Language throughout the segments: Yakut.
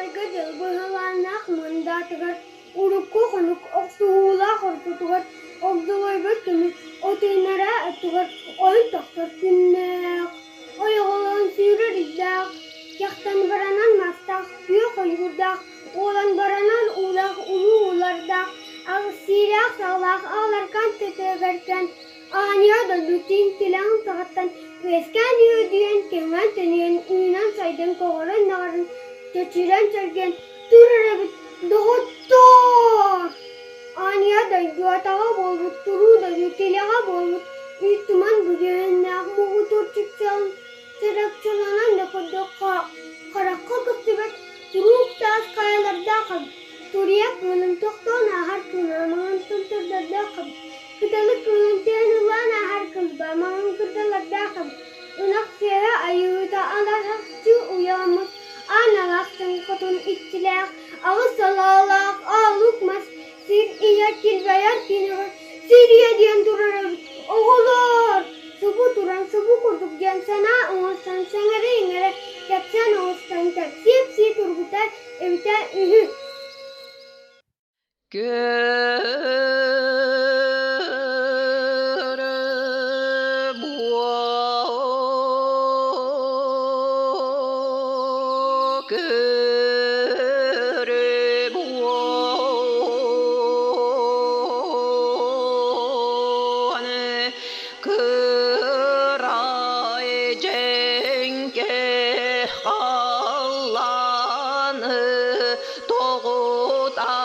Этэргэ дылы быһылааннаах мындаатыгар, урукку хонук охсуһуулаах ортотугар огдолуйбут көмүс отуйнараа өттүгэр ойон тахсар күннээх, ойоҕолоон сүүрэр ыйдаах, кэхтэн баранан мастаах күөх ойуурдаах, уолан баранан уулаах улуу уулардаах, аҕыс сиилээх саҕалаах ааларкаан төтөбөркөөн Аанньа дойду тиҥ-тилэҕин саҕаттан үөскээн үөдүйэн, кэҥээн-тэнийэн, үүнэн-сайдан көҕөрөн-наҕаран, чэчирэн-чэлгийэн турар эбит, доҕоттоор! Аанньа дойду атаҕа буолбут, туруу дойду тилэҕэ буолбут, үүт-туман бүрүөһүннээх муҥутуур чыпчаал чарапчыланан да көрдөххө, харахха көстүбэт туруук таас хайалардаах эбит, туруйа кыылын тохтоон ааһар кыыла маҥан томтордордоох эбит, Кыталык кыылын түһэн ыллаан ааһар кылба маҥан кырдалардаах эбит, ынах сүөһэ айыыта алаһахчы уйаламмыт аан алаастан хотун иччилээх, аҕыс салаалаах аалык мас сир ийэ килбэйэр киинэҕэ сир ийэ диэн турар эбит. Оҕолоор, субу туран субу курдук диэн санаа оҥостон сэҥэрэ-иҥэрэ кэпсээн оҥостон кэпсии-кэпсии турбута эбитэ үһү. Көрө буо көрө буон кырай дьэҥкэ халлааны тоҕута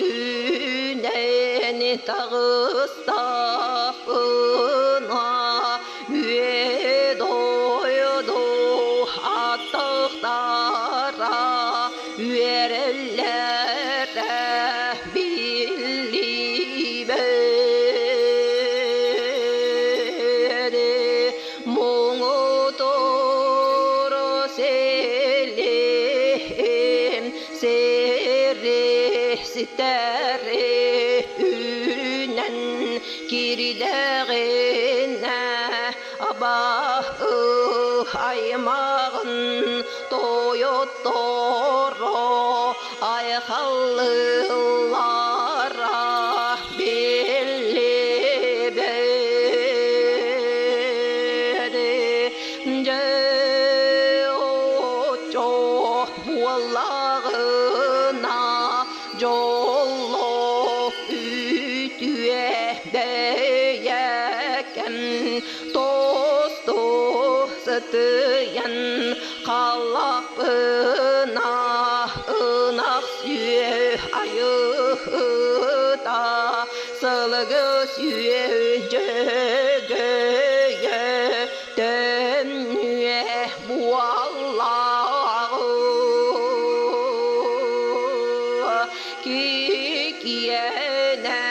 үүнэн таҕыстахпына үө-дойду аттахтара үөрэллэрэ биллибэт муҥутуур силиһин сири ситэри үүнэн киирдэҕинэ абааһы аймаҕын тойотторо айхаллыыллара биллибэт. Дьэ, оччо буоллаҕына дьоллоох үтүө бэйэкэм тосту сытыйан халлааппына ынах сүө айыыта сылгы сүө дьөгөйө төннүө буоллаҕы кикиэнэ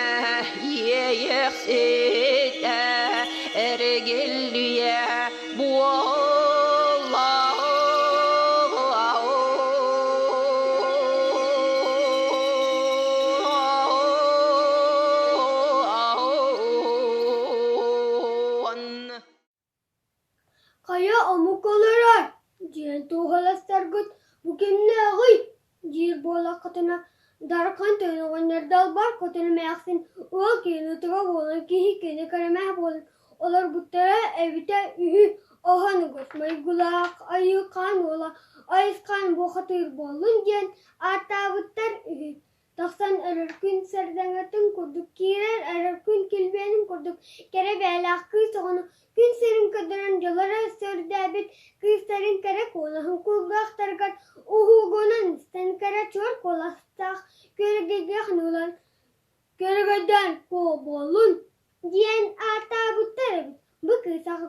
иэйэхситэ эргиллиэ буоллаҕын. Хайа омук олорор диэн туоһуластаргыт бу кимнээҕий диир буоллаххытына, Дархан тойон оҕонньор далбар хотун эмээхсин ыал киһини тура буолан киһи кини кэрэмээх буолан олорбуттара эбитэ үһү. Оһон угус майгылаах Айыы Хаан уола Айысхаан буохатыыр буоллун диэн ааттаабыттар үһү. Тахсан эрэр күн сардаҥатын курдук, киирэр эрэр күн килбиэнин курдук кэрэ бэйэлээх кыыс оҕону күн сирин көрдөрөн дьолоро сүрдээбит кыыстарын кэрэ куолаһын кулгаахтарыгар уһугунан истэн кэрэ чуор куоластаах күөрэгэйгэ хонуулан Көрөгөйдөөн куо буоллун диэн ааттаабыттар эбит. Бу кыыс аҕа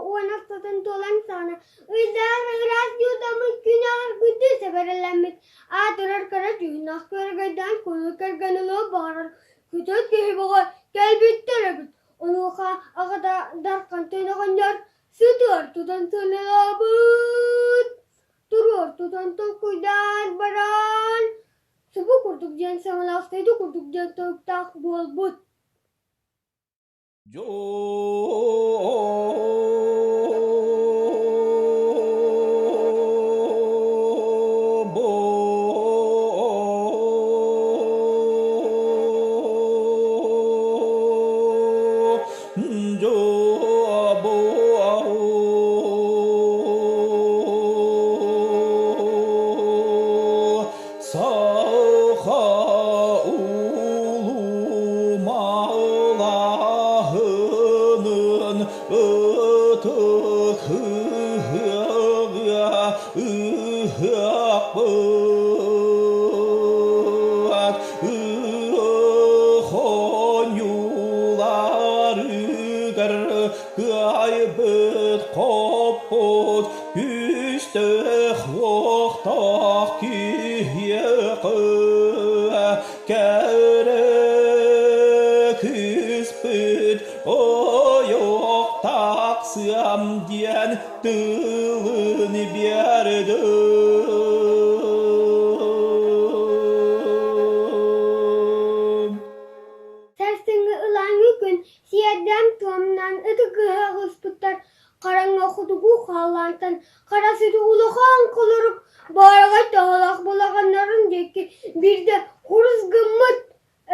уон алтатын туолан саҕана ыйдаах ыраас дьуудаммыт күн аҕар күндү сэбэрэлэммит аатырар кыра дьүһүннээх көрөгөйдөөн куну кэргэн ылыа баҕарар күтэр киһи бөҕө кэлбиттэр эбит. Онуоха аҕата Дархан оҕонньор сытыар тутан сыаналаабыт. Туруор тутан толкуйдаан баран Субу курдук диэн саҥалаах сайды курдук диэн торуктаах буолбут. Дьоо Күүстээх уохтаах киһиэхэ кэрэ кыыспыт ойох тахсыам диэн тылын биэрдим. Сарсыҥҥы ылааҥы күн сиэрдээн-туомнаан ытык ыһыах ыспыттар Хараҥа хотугу халлаантан хара сүтү улахан холорук баараҕай таһалаах балаҕаннарын диэки биирдэ курус гыммыт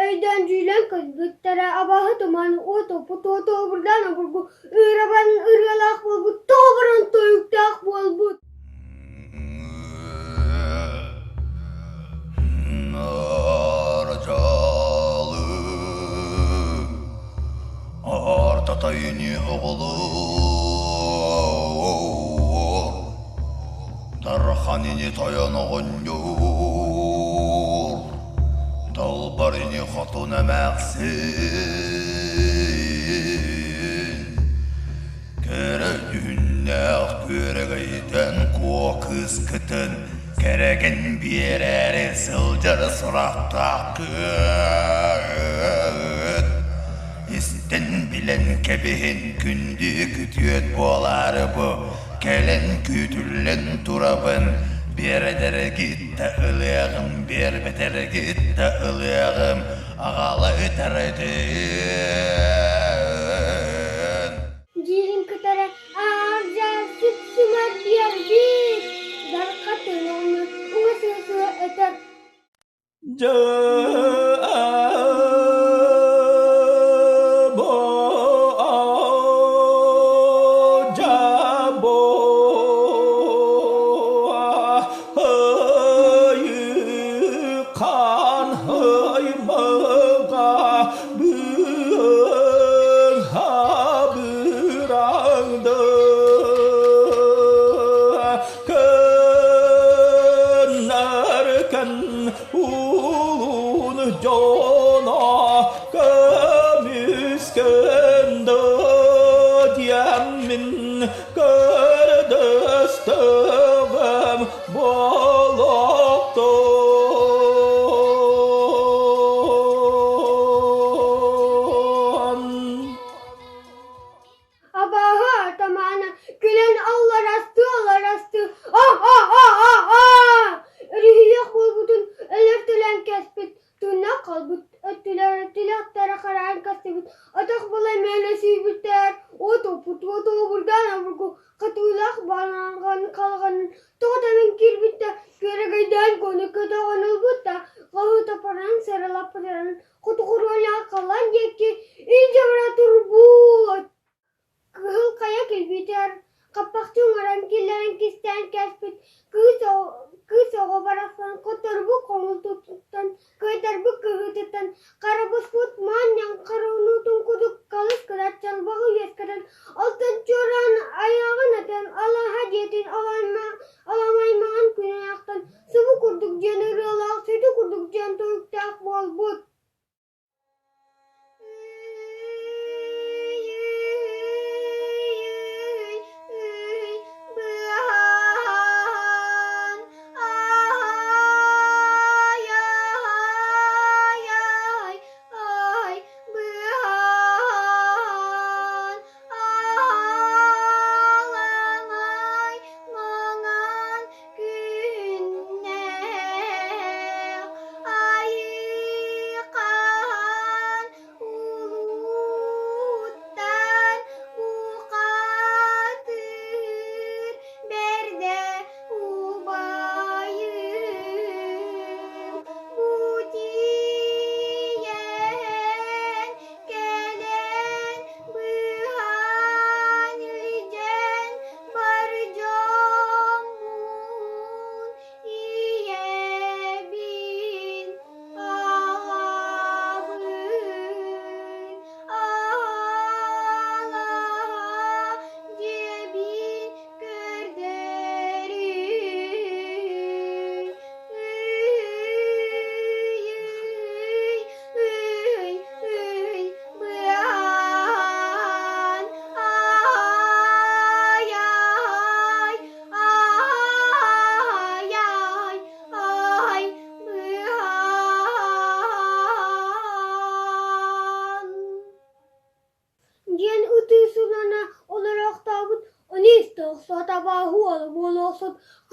өйдөөн дьүүлэн көрбүттэрэ абааһы туман уот оппут уоту обурдаан обургу ыырабан ырыалаах буолбут тоҕо баран тойуктаах буолбут. Ортотойуну оҕолоор, Дархан ини тойон оҕонньор, Далбар ини хотун эмээхсин, Кэрэ дьүһүннээх күөрэгэйтэн куо кыыскытын кэрэгин биэрээри сылдьар сурахтааххыт. Истэн билэн кэбиһин күндү күтүөт буолаары бу кэлэн күүтүллэн турабын биэрдэргит да ылыаҕым биэрбэтэргит да ылыаҕым аҕала ытарытын. Диирин кытары аардьаан сүпсүмэр биэрбит Дарха тыҥаҥы уҥа сыа-сыа этэр Дьэ Улун дьоно көмүскэнде диэммин көрдөстөҕүм болоқтон. Абааһы атамаана күлэн алларастыы-алларастыы «А-а-а-а-а!» Өрүһүйүөх буолбутун өлөр-төлөн кэспит, тыыннаах хаалбыт өттүлэрэ тилэхтэрэ хараан көстүбүт, атах балай мээлэ сүүрбүттэр, уот оппут уоту обурдаан обургу хатыылаах балаҕан халҕанын тоҕо тэбэн киирбит да, күөрэгэйдээн куону көтөҕөн ылбыт да, хаһыытаппытынан сыралаппытынан хотугуруолаах халлаан диэки илдьэ бара турбут. Кыһыл хайа килбиитигэр хаппахчы оҥорон киллэрэн кистээн кээспит кыыс кыыс оҕо барахсан хотторбут хомолтотуттан, кыайтарбыт кыһыытыттан хара буспут маан ньаҥхаруунуутун курдук халыс гынар чалбаҕы үөскэтэн, алтан чуораан айаҕын атан алаһа дьиэтин аламай маҥан күнүн ахтан субу курдук диэн ырыалаах, сүдү курдук диэн туруктаах буолбут.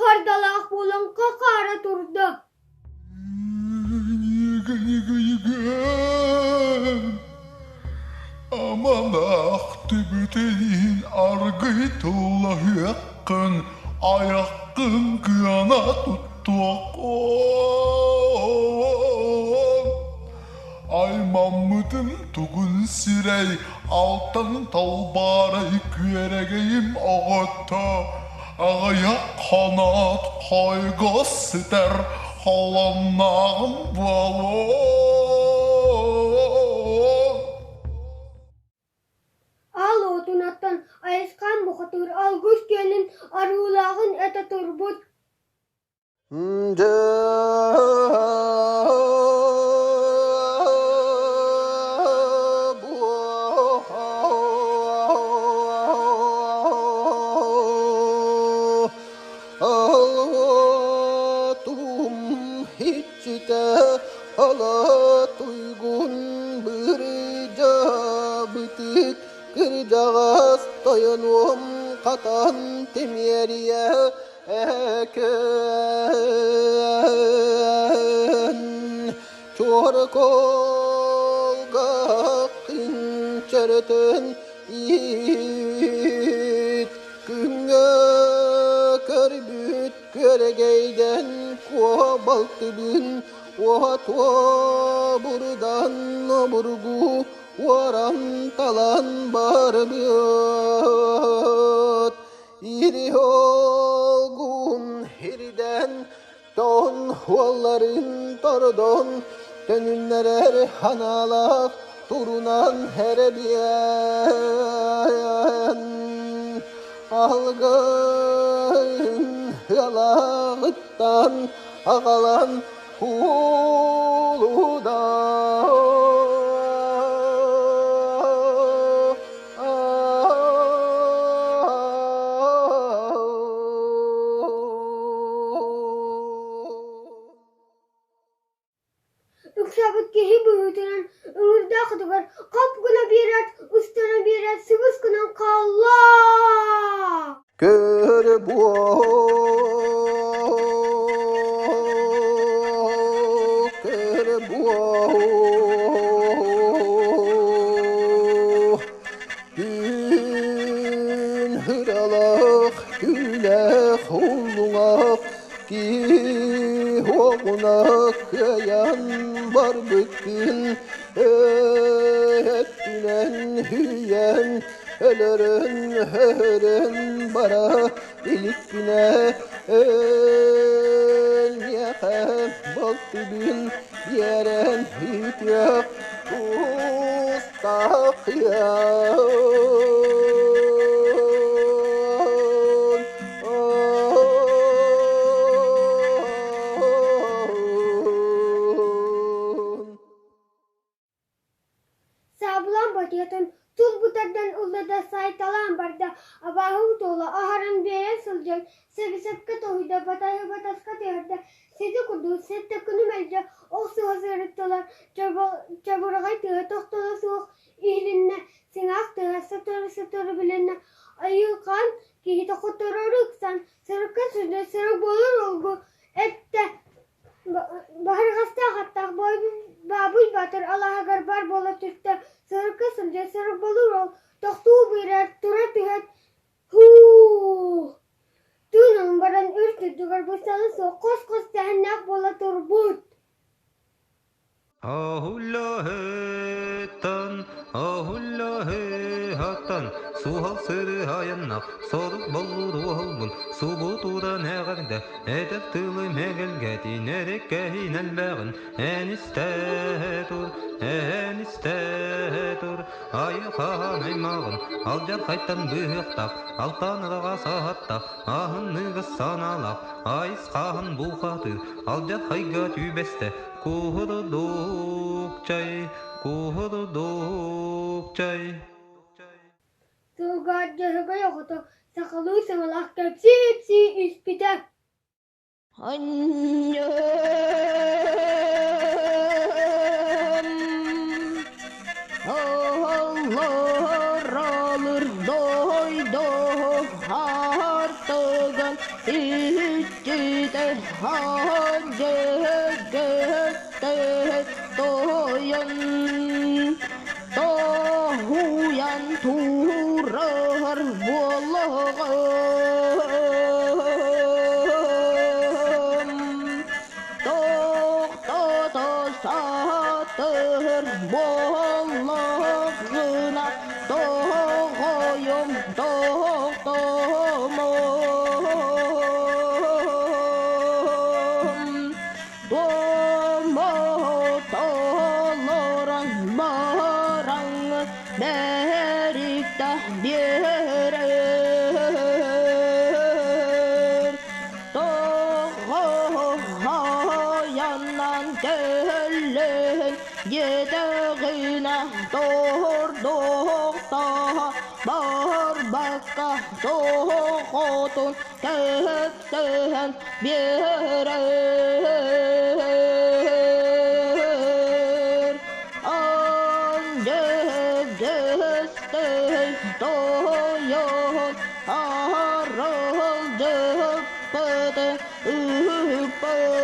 Хардалаах буолан хахаара турда. Амалаах түбүтүн иһин аргый тыллаһыаххын, айаххын кыана туттуоххун. Аймаммытым тугун сирэй, алтан талбаарай күөрэгэйим оҕото, аҕыйах хоноот хойгос сытар холоннооҕум буолуо. Аал уотун оттон Айысхаан бухатыыр алгыс күөнүн арыылааҕын этэ турбут. Кырдьаҕас тойонуом хатан тимиэрийэ Экэн чуорколга кинчэрэтин иит күҥҥэ көрбүт күөрэгэйдэн куобалтыбын уотуо бурдан обургу уоран талан барбыт Ириолгун ирдэн тон уолларын тордон төнүннэрэр ханаалаах турунан эрэбиэн алгын ыалаҕыттан аҕалан куулуда. Ыксаабыт киһи быһыытынан ыҥырдаах атыгар хап гына биэрээт, устана биэрээт сыбыс гынан хаалла. Көр буо, көр буо, Күн ыралаах, күлэх уллуҥах, киһи кыайан барбыккын, өттүнэн үйэн, өлөрөн, өһөрөн бара иликкинэ, өлмиэхэ балтыбын биэрэн үтүөх тустаахыан. Саабылаан батыйатын тул бутардан ылла да саайталаан барда, абааһы утуола аһаран биэрэн сылдьан сэби-сэпкэ тоһуйда, батаһы батаска түһэрдэ, сити курдук сэттэ күнү мэлдьи охсуһа сырыттылар, чабырҕай тыаһа тохтоло суох иһилиннэ, сыҥаах тыаһа сотору-сотору билиннэ, айыы-хаан киһитэ хотторору ыксаан, сырыкка сүрдэ сырык буолар уолгу эттэ Баһырҕастаах аттаах Баабый Баатыр алааһыгар баар буола түстэ, сырыкка сылдьар сырык-болуур уол тохтуу биэрэр, тура түһэн «Һуу!» тыынан баран үрт-үрдүгэр быстала суох хос-хос тэһэннээх буола турбут. Аһуллаһыттан, аһуллаһыттан, суһал сырыһайаннах, сорук боллур уолбун, субутууран эҕэрдэ, этэр тылым эгэлгэтин, эриккэһин элбэҕин, эн истэ тур, эн истэ тур, айы-хаан аймаҕын, алдьархайтан быыһыахтаах, алтан араҕас аһаттаах, аһыныгас санаалаах, айысхаан булхатыыр, алдьархайга түбэстэ, Куһурдук чай, куһурдук чай. Сылгыһыт Дьөһөгөй оҕото сахалыы саҥалаах кэпсии-ипсии испитэ. Анньым Аллар алыр дойду хартыган. Тойон тоһуйан турар буоллаҕым тохтото сатыр буоллаҕына тоҕойум тохтомом Туомотолорон бараҥ бэрикта биэрэр Тоҕоһойонон кэллин диэтэҕинэ тордохто барбакка тоҕотун кэпсээн биэрэр Андегестэй тойон арылдьыппыт ыыппыт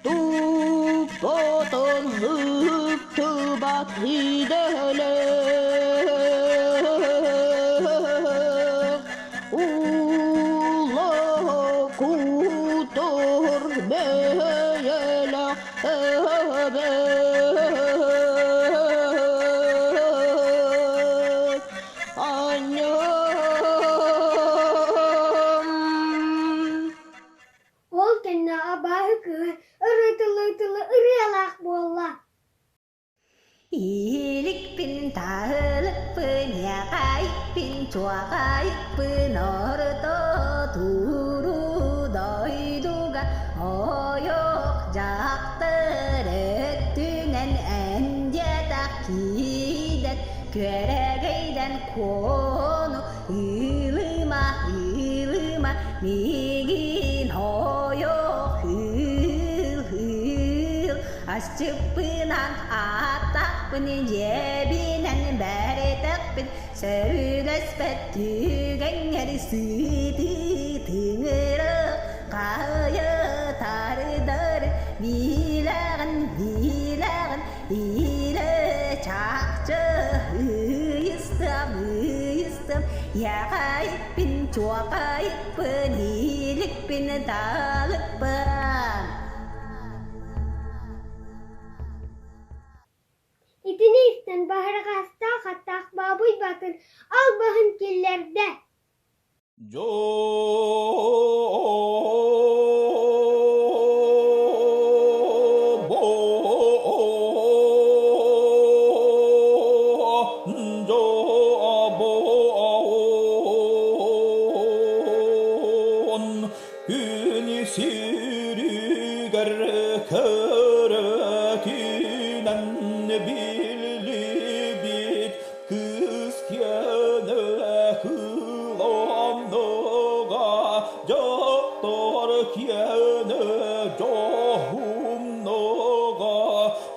Туппутун ыыптыбат идэлээх Улуу кутур бэйэлээх эбээт Анньам Ол кэннэ абааһы кыыһа ырытылы-ытылы ырыалаах буолла. Ииликпин, таһылыкпын, яҕайыкпын, чуоҕайыкпын орто туруу дойдуга ойох дьахтар өттүнэн эн диэтэх киидэн күөрэгэйдэн куону ыылыма, ыылыма миигин ойох ыыл, ыыл Асчыппынан ааттаахпын, дьиэбинэн бэритэхпин, сөбүлэспэт түгэҥҥэр сытыы тыҥырах хайа тардар билэҕин, билэҕин, илэ чахчы ыйыстым, ыйыстым, яҕайыппын, чуоҕайыппын, иликпин, талыкпын. Итини истэн Баһырҕастаах аттаах Баабый Баатыр албаһын киллэрдэ Күн сиригэр көрөтүнэн биллибит кыыс киэнэ кыланныга дьахтар киэнэ дьоһуннуга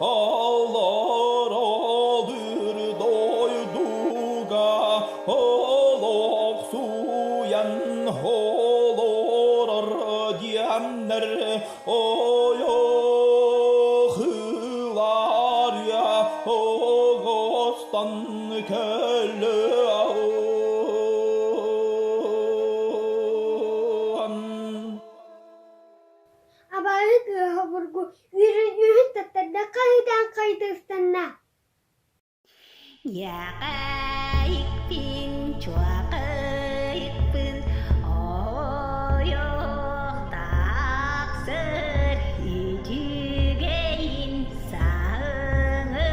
алларалыыр дойдуга олохсуйан олорор диэннэр ойохыларыа оҕостон кэллээн. Абааһы кыыһа обургу үөрэн үөһүн таттарда хаһыытаан хайыта ыстанна. Яҕайыкпын, чуоҕайыкпын, ойох тахсар үчүгэйин саҥа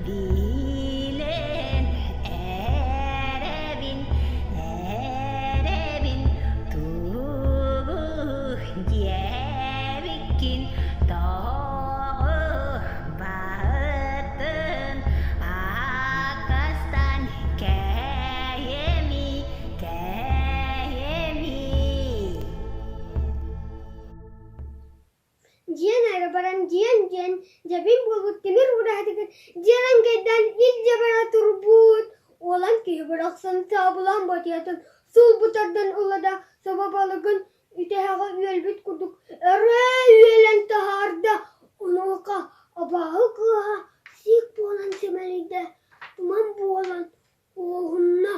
билэн эрэбин, эрэбин тугу диэбиккин тоҕо баһыттын акастан кэйэмий. батыйатын сулбу тардан ылла да собо балыгын үтэһэҕэ үөлбүт курдук өрө үөлэн таһаарда. Онуоха абааһы кыыһа сиик буолан симэлийдэ, туман буолан уоһунна.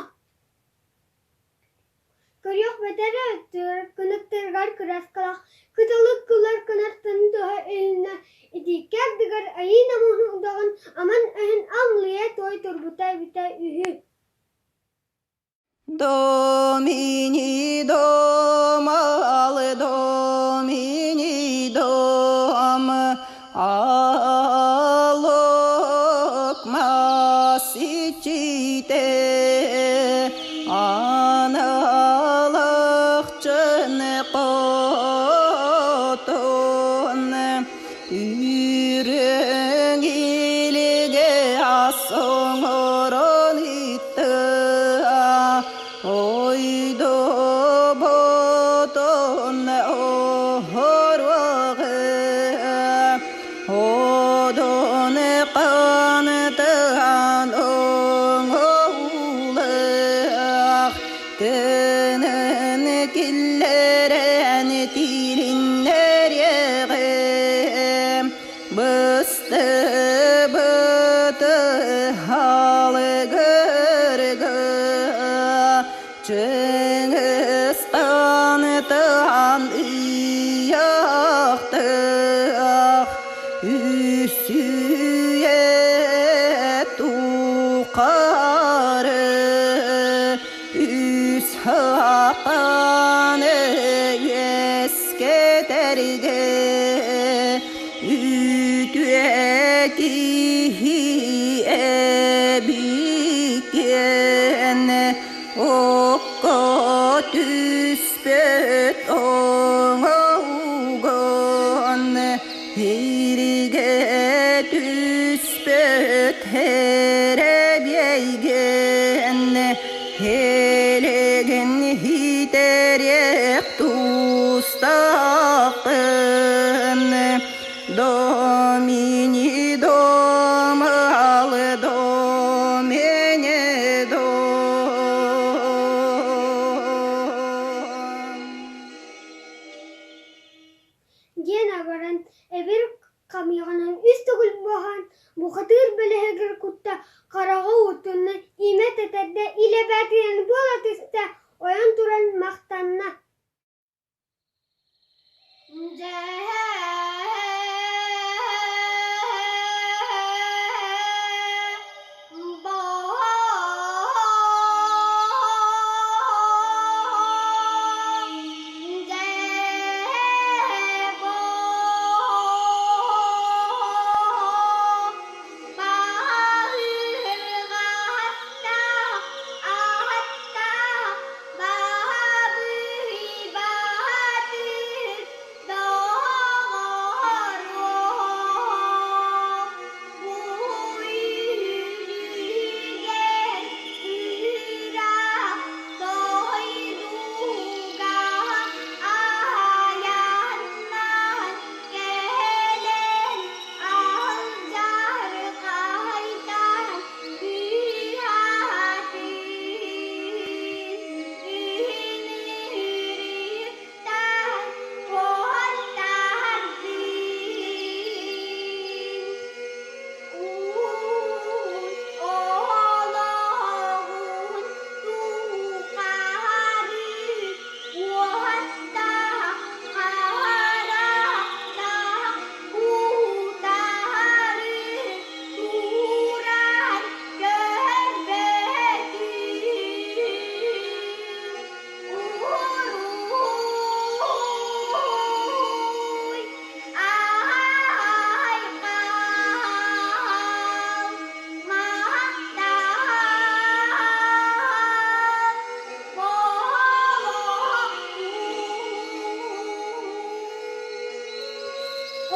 Көрүөх бэтэрээ өттүгэр кынаттарыгар кырааскалаах кыталык кылар кынаттарын туһа илиннэ, итииккэ ардыгар айыы намыһын удаҕын аман өһүн аҥлыйа туой турбута эбитэ үһү. Домини дом, ал домини дом, алок масичите, аналахчын котон, үрүҥ илигэ ас оҥорон ыытта, ойдоботон оһоруоҕы, одон қантыан оҥоулах, тынын киллэрэн тилиннэриэҕим, быстыбыт халыгырга Чыҥыс Хаан ыйаахтаах үс үйэ тухары үс хааны үөскэтэргэ үтүө киһи эбиккин окко түспүт оҥоһугун иригэ түспүт эрэбиэйгин Илигин итэриэх тустаахпын Домини дом алы домини дом. Диэн абаран эбир хамыйаҕынан үс төгүл буһан, бухатыыр бэлэһигэр кутта, хараҕа уутунна, имэ тэтэрдэ, илэ бээтинэн буола түстэ, ойон туран махтанна.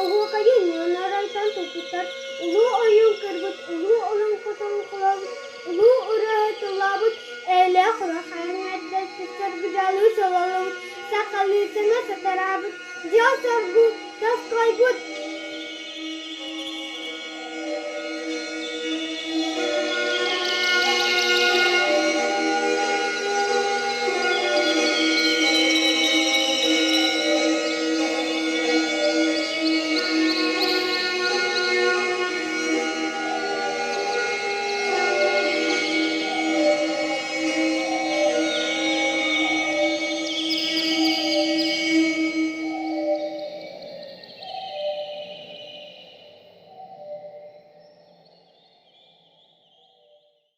Оһуокайы ньыанарайтан туппуттар, улуу ойуун кырбыт, улуу олоҥхотун холообут, улуу ырыаһыт тыллаабыт, эйэлээх улахан эрдэспиттэр быдьалыы сололообут, сахалыы саҥа сатараабыт, дьол-соргу тосхойбут.